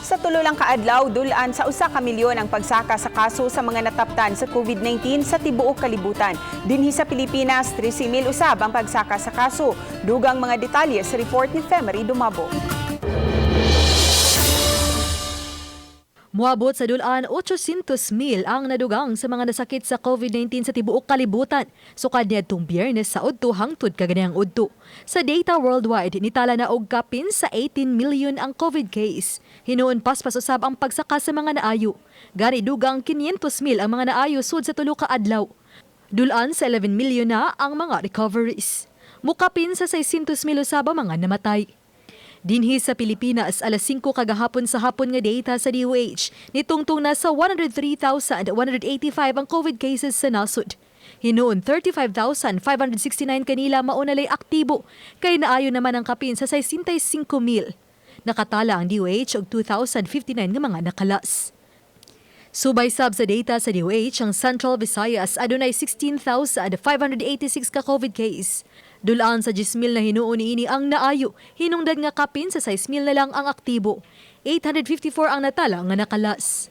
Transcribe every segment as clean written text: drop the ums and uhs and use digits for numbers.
Sa tulo lang kaadlaw, dulan sa 1 ka milyon ang pagsaka sa kaso sa mga nataptan sa COVID-19 sa tibuok kalibutan. Dinhi sa Pilipinas, 13,000 usab ang pagsaka sa kaso. Dugang mga detalye sa report ni Femery Dumabo. Muabot sa dulan 800,000 ang nadugang sa mga nasakit sa COVID-19 sa tibuok kalibutan. Sukad niadtong Biyernes sa Udto hangtod kaganihang Udto. Sa data worldwide, nitala na og kapin sa 18 million ang COVID case. Hinuon paspas usab ang pagsaka sa mga naayo. Gani dugang 500,000 ang mga naayo sud sa tulo ka adlaw. Dulan sa 11 million na ang mga recoveries. Mukapin sa 600,000 usab ang mga namatay. Dinhi sa Pilipinas, alas 5 kagahapon sa hapon nga data sa DOH, nitungtong na sa 103,185 ang COVID cases sa nasod. Hinuon 35,569 kanila maunalay aktibo, kay naayo naman ang kapin sa 65,000. Nakatala ang DOH og 2,059 nga mga nakalas. Subay sab sa data sa DOH, ang Central Visayas adunay 16,586 ka COVID case. Dulaan sa 10,000 na hinuon niini ang naayo, hinungdan nga kapin sa 6,000 na lang ang aktibo. 854 ang natala nga nakalas.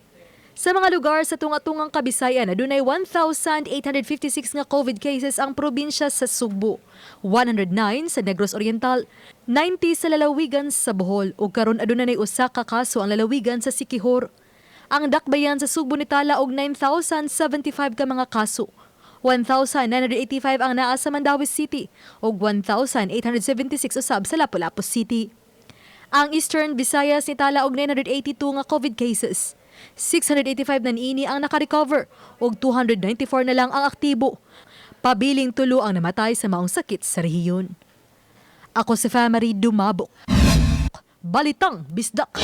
Sa mga lugar sa tunga-tungang Kabisayan, adunay 1,856 nga COVID cases ang probinsya sa Sugbo, 109 sa Negros Oriental, 90 sa lalawigan sa Bohol ug karon adunay usa ka kaso ang lalawigan sa Siquijor. Ang dakbayan sa Sugbo nitala og 9,075 ka mga kaso. 1,985 ang naa sa Mandaue City ug 1,876 usab sa Lapu-Lapu City. Ang Eastern Visayas nitala og 982 nga COVID cases. 685 na niini ang nakarecover ug 294 na lang ang aktibo. Pabiling tulo ang namatay sa maong sakit sa rehiyon. Ako si Famary Dumabok. Balitang Bisdak.